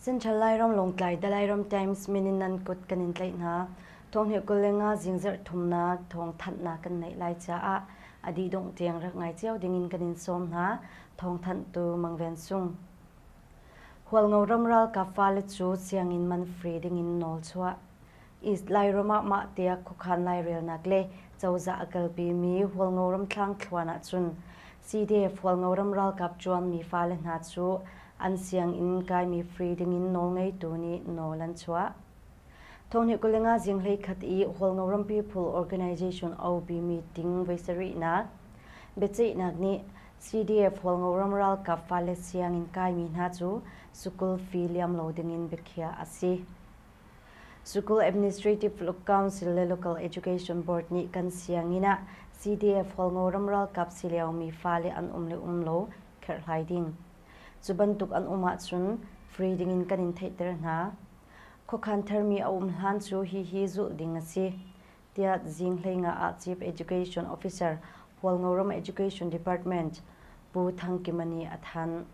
Central Lairam Lawngtlai The Lairam Times min in nan kut kan in tlaih hna. Thawng 25 zingzarh thumnak thawng thanhnak kan neih lai caah a dih dongh tiang rak ngai cio ding in kan in sawm hna. Thawng thanhtu Mang Ven Sung. Hualngo ram ralkap fale cu sianginn man free ding in nawl chuah. East Lairam ah mah tiah khuakhan lairelnak le cozah a kalpimi Hualngo ram thlangthluan ahcun CDF Hualngo ram ralkap ṭuanmi fale hna cu an sianginn kaimi free dingin nawlngeitu nih nawl an chuah. Thonghnih 25 zinglei khat i Hualngo ram People Organization OB meeting voi sarihnak biaceihnak nih CDF Hualngo ram ralkap fale sianginn kaimi hna cu sukul fee liam lo dingin biakhiah a si. Sukul Administrative Council le Local Education Board nih kan sianginn ah CDF Hualngo ram ralkap si liomi fale an um le um lo kherhhlai ding. Cu bantuk an um ahcun free dingin kan in theihter hna. Khuakhan thermi a um hlan cu hihi zulh ding a si, tiah zing hleinga ah Chief Education Officer Hualngo ram Education Department Pu Thang Kima nih a thanh.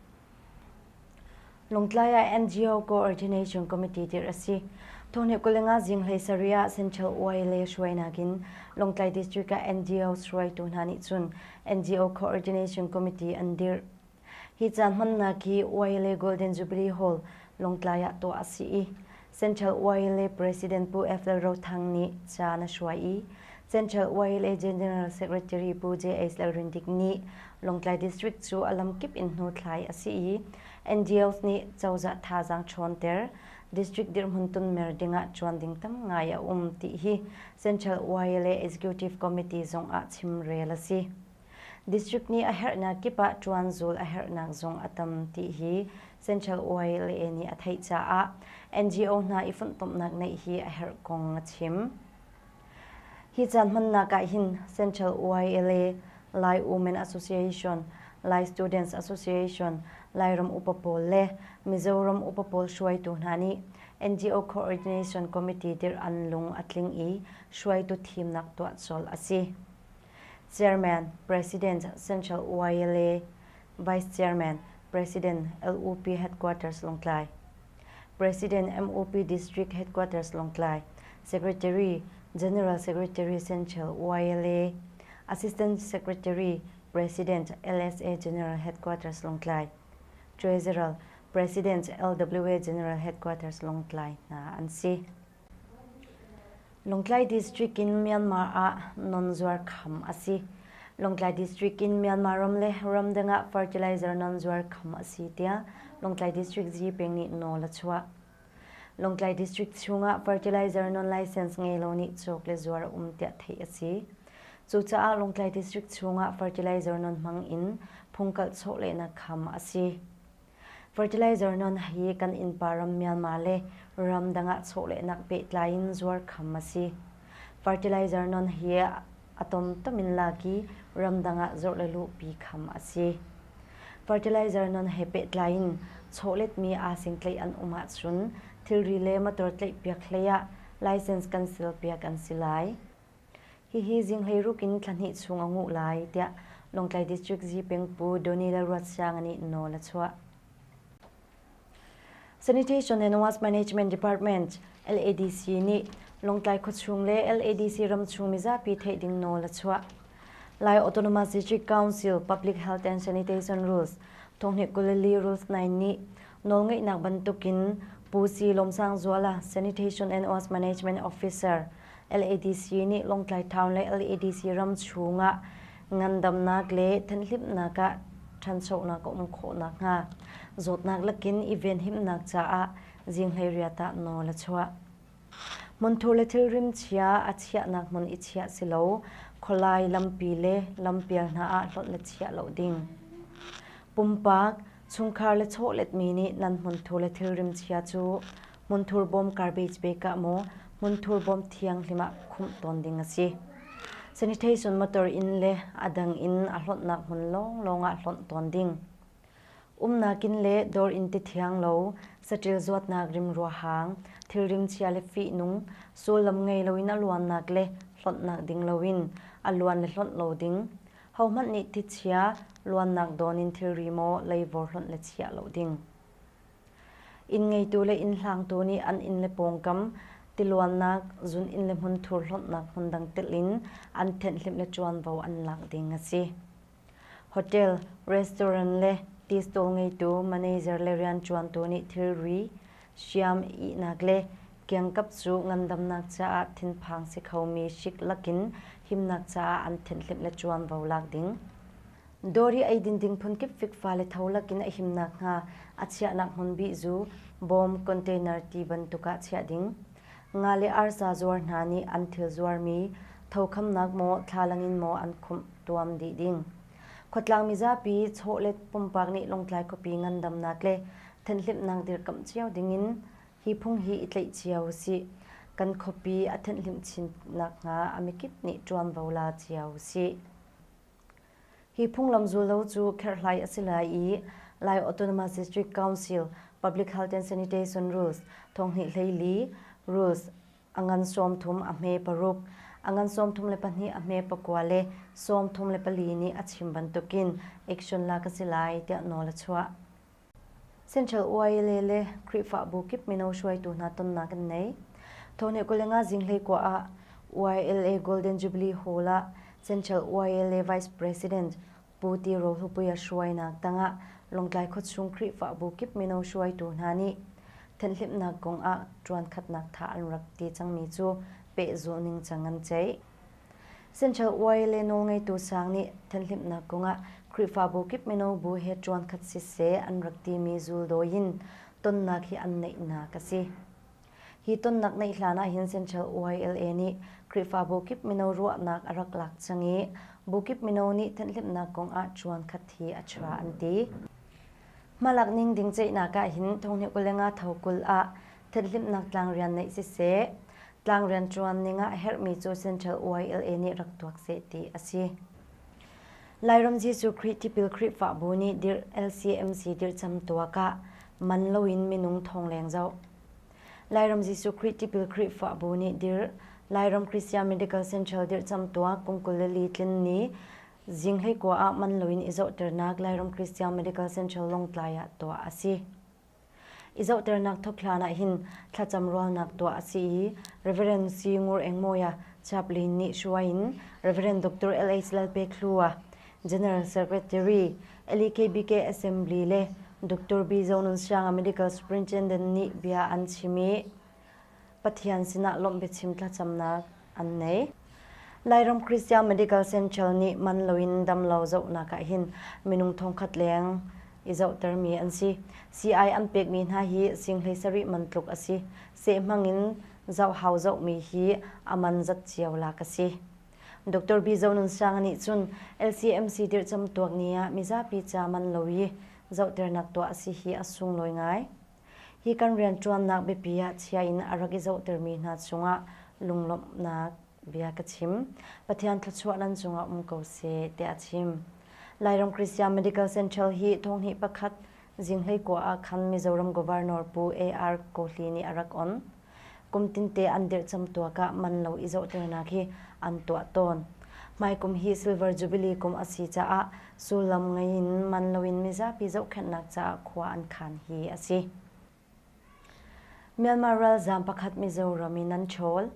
Lawngtlai ah NGO Coordination Committee dirh a si. Thawhnih 25 zinglei sarih ah Central YLA hruainak in Lawngtlai District ah NGO hruaitu hna nih cun NGO Coordination Committee an dirh. Hi caan hmannak hi YLA Golden Jubilee Hall, Lawngtlai ah tuah a si i Central YLA President Pu F. Lal Ro Thang nih caan a hruai i Central YLA General Secretary Pu J.S. Lalrindik nih Lawngtlai District cu a lamkip in hnuthlai a si i NGOs nih cozah thazaang ṭhawnter, district dirhmun tunmer dingah ṭuan ding tam ngai a um ti hi Central YLA Executive Committee zong ah chimrel a si. District nih a herhnak kip ah ṭuanzul a herhnak zong a tam ti hi Central YLA nih a theih caah NGO hna i funhtomhnak neih hi a herh kong a chim. Hi caan hmannak ah hin Central YLA, Lai Women Association, Lai Students Association, Lairam upa pawl le Mizoram upa pawl hruaitu hna nih NGO Coordination Committee dirh an lung a tling i hruaitu thimnak tuah colh a si. Chairman, President, Central YLA, Vice Chairman, President, LUP Headquarters Lawngtlai, President, MOP District Headquarters Lawngtlai, Secretary, General Secretary Central YLA, Assistant Secretary, President, LSA General Headquarters Lawngtlai, Treasurer, President, LWA General Headquarters Lawngtlai hna an si. Lawngtlai District in Myanmar ah non zuar kham a si. Lawngtlai District in Myanmar ram le ramdang ah fertilizer non zuar kham a si tiah Lawngtlai District Zipeng nih nawl a chuah. Lawngtlai District chungah fertilizer non license ngei lo nih cawk le zuar a um tiah theih a si. Cucaah Lawngtlai District chungah fertilizer non hmang in phungkalh chawlehnak kham a si. Fertilizer non hi kan innpa ram Myanmar le ramdang ah chawlehnak pehtlai in zuar kham a si. Fertilizer non hi a tomtom in lak i ramdang ah zawrh le luhpi kham a si. Fertilizer non he pehtlai in chawletmi aa singtlaih an um ahcun thilri le motor tlaihpiak hlei ah license cancel piak an si lai. Hihi zinghleiruk ruk in thla hnih chung a nguh lai, tiah Lawngtlai District Zipeng Pu Donny Lalruatsianga nih nawl a chuah. Sanitation and Waste Management Department LADC nih Lawngtlai khuachung le LADC ramchung mizapi theih ding nawl a chuah. Lai Autonomous District Council Public Health and Sanitation Rules thonghnih 22 Rules 9 nih nawlngeihnak bantukin Pu Si Lawmsang Zuala Sanitation and Waste Management Officer LADC nih Lawngtlai Town le LADC ram chungah ngandamnak le thanhlimnak ah ṭhanchonak a um khawh nakhnga zawtnak lakin i venhimnak caah zinghleiriat ah nawl a chuah. Hmunthur le thilrim chia a chiahnak hmun i chiah si lo, khualai lampi le lampial hna ah hlonh le chiah lo ding. Pumpak, chungkhar le chawletmi nih nan hmunthur le thilrim chia cu hmunthur bawm garbage bag ah maw hmunthur bawm thianghlim ah khumh tawn ding a si. Sanitation motor in le a dang in a hlonhnak hmun lawnglawng ah hlonh tawn ding. Umnak inn le dawr inn ti thiang lo, saṭil zuatnak rimrua hang, thilrim chia le fihnung, sullam ngei loin a luannak le hlonhnak ding loin a luan le hlonh lo ding. Hohmanh nih ti chia luannak dawn in thilri maw leivawr hlonh le chiah lo ding. Inn ngeitu le inn hlangtu nih an inn le pawngkam tiluannak, zun inn le hmunthur hlonhnak hmun dang telh in an thenhhlimh le ṭuanvo an lak ding a si. Hotel, restaurant le tea stall ngeitu, manager le rianṭuantu nih thilri, hriam, ihnak le kiangkap cu ngandamnak caah thinphang si khomi hrik lakin himnak caah an thenhhlimh le ṭuanvo lak ding. Dawr i eidin ding phunkip fikfa le tho lakin a him nakhnga a chiahnak hmun bihzu, bawm, container ti bantuk ah chiah ding. Nga le arsa zuar hna nih an thil zuarmi thokhamnak maw thlalang in maw an khumh tuam dih ding. Khuatlang mizapi chawlet pumpak nih Lawngtlai khuapi ngandamnak le thenhhlimhnak dirkamh cio dingin hi phung hi i tlaih cio usih. Kan khuapi a thenhhlimh chin nakhnga a mikip nih ṭuanvo la cio usih. Hi phunglam zul lo cu kherhhlai a si lai i Lai Autonomous District Council Public Health and Sanitation Rules 2024 Rules a ngan 30 a hme paruk, a ngan 32 a hme pakua le 34 nih a chim bantukin action lak a si lai tiah nawl a chuah. Central YLA le Khrihfabu kip mino hruaitu hna tonnak an nei. Thawhni 25 zinglei kua ah YLA Golden Jubilee Hall ah Central YLA Vice President Pu Ti Ro Hlupuia hruainak tangah Lawngtlai khuachung Khrihfabu kip mino hruaitu hna nih thenhhlimhnak kong ah ṭuankhatnak tha an rak ti cangmi cu pehzulh ningcang an ceih. Central YLA nawlngeitu sang nih thenhhlimhnak kongah Khrihfabu kip mino bu he ṭuankhat siseh an rak timi zuldawi in tonnak hi an neihnak a si. Hi tonnak neih hlan ah hin Central YLA nih Khrihfabu kip mino ruahnak a rak lak cang i bu kip mino nih thenhhlimhnak kongah ṭuankhat hi a ṭha an ti. Hmalak ning ding ceihnak ah hin thonghnih 25 tho 20 ah thenhhlimhnak tlangrian neih siseh, tlangrian ṭuan ning ah herhmi cu Central YLA nih rak tuak seh ti a si. Lairam Jesuh Khrih Tipil Khrihfabu nih dirh LCMC dirhcam tuak ah man loin minung thong leng zoh. Lairam Jesuh Khrih Tipil Khrihfabu nih dirh Lairam Christian Medical Central dirhcam tuak kum 24 tlin ni zinghlei kua ah man loin i zohternak Lairam Christian Medical Central Lawngtlai ah tuah a si. I zohternak thawk hlan ah hin thlacam rualnak tuah a si i Rev. Si Ngur Eng Mawia chaplain nih hruai in Rev. Dr. L.H. Lalpekhlua, General Secretary, LEKBK Assembly le Dr. B. Zonunsianga Medical Superintendent nih bia an chim i Pathian sinah lawmh biachim thlacamnak an nei. Lairam Christian Medical Central nih man loin damlo zohnak ah hin minung thongkhat leng i zohtermi an si. Sii an pekmi hna hi sing 17 man tluk a si. Seh hmangin zohhau zohmi hi a man zat cio lak a si. Dr. B. Zonunsanga nih cun LCMC dirhcam tuak ni ah mizapi ca man lo i zohternak tuah a si hi a sunglawi ngai. Hi kan rianṭuannak biapi ah chia in a rak i zohtermi hna cungah lunglawmhnak bia ka chim. Pathian thluachuah nan cungah um ko seh, tiah a chim. Lairam Christian Medical Central hi thonghnih pakhat zinghlei kua ah khan Mizoram Governor Pu A.R. Kohli nih a rak on. Kum tinte an dirh camtuak ah man lo i zohternak hi an tuah tawn. Hmaikum hi Silver Jubilee kum a si caah sullam ngei in man loin mizapi zohkhenhnak caah khua an khan hi a si. Myanmar ralzaam pakhat Mizoram in an ṭhawl.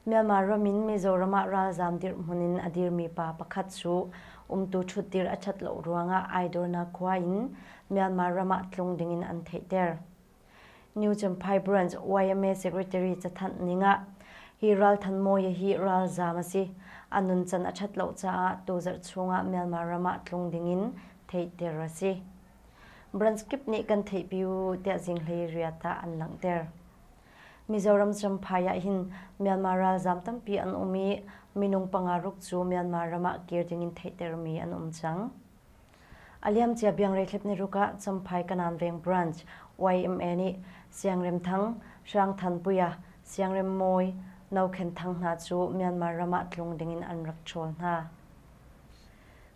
Myanmar ram in Mizoram ah ralzaam dirhmun in a dirmi pa pakhat cu umtu ṭhutdir a ṭhat lo ruangah Aidawrnak khua in Myanmar ram ah tlung dingin an theihter. New Champhai Branch YMA Secretary cathanh ning ah hi Ral Than Mawi hi ralzaam a si. A nuncan a ṭhat lo caah tuzarh chungah Myanmar ram ah tlung dingin theihter a si. Branch kip nih kan theihpi u tiah zinglei riat ah an langhter. Mizoram Champhai ah hin Myanmar ralzaam tampi an um i minung panga ruk cu Myanmar ram ah kir dingin theihtermi an um cang. A liamcia Biangreithlep niruk ah Champhai Kanan Veng Branch YMA nih Siangrem Thang, Hrang Than Puia, Siangrem Mawi, No Khen Thang hna cu Myanmar ram ah tlung dingin an rak ṭhawl hna.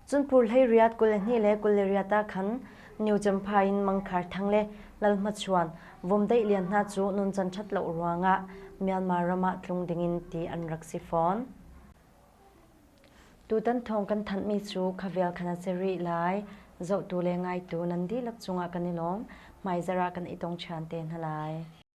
Cun Phur hlei riat 22 le 28 ah khan New Champhai in Mangkhar Thang le Lalhmachuan, Vomdeih Lian hna cu nuncan ṭhat lo ruangah Myanmar ram ah tlung dingin ti an rak si fawn. Tutan thawng kan thanhmi cu kha vial khan a si rih lai. Zohtu le ngaitu nan dihlak cungah kan i lawm. Hmaizarh ah kan i tong ṭhan te hna lai.